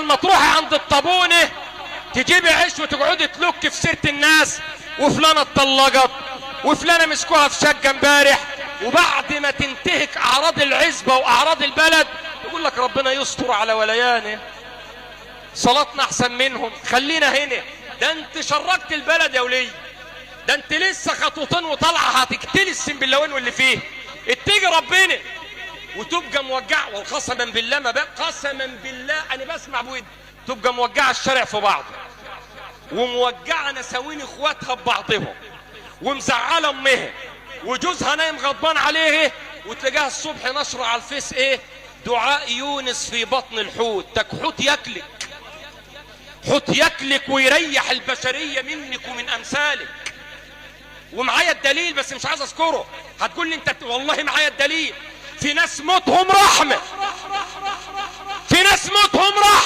ما تروحي عند الطابونه تجيبي عيش وتقعدي تلك في سيره الناس، وفلانه اتطلقت، وفلانه مسكوها في شقه امبارح، وبعد ما تنتهك اعراض العزبة واعراض البلد يقول لك ربنا يستر على وليانه، صلاتنا احسن منهم، خلينا هنا. ده انت شركت البلد يا ولي، ده انت لسه خطوتين وطالعه هتقتلي السنبلاوين واللي فيه. اتجي ربنا وتبقى موجعة، وقسما بالله ما بقى، قسما بالله انا بسمع بود، تبقى موجعة الشارع في بعضه، وموجعه نساوين اخواتها ببعضهم، ومزعله امها، وجوزها نايم غضبان عليه، وتلاقيها الصبح نشره على الفيس ايه؟ دعاء يونس في بطن الحوت. تك حوت ياكلك، حوت ياكلك ويريح البشرية منك ومن امثالك. ومعايا الدليل بس مش عايز اذكره، هتقول لي انت والله معايا الدليل. في ناس موتهم رحمه، في ناس موتهم رحمه.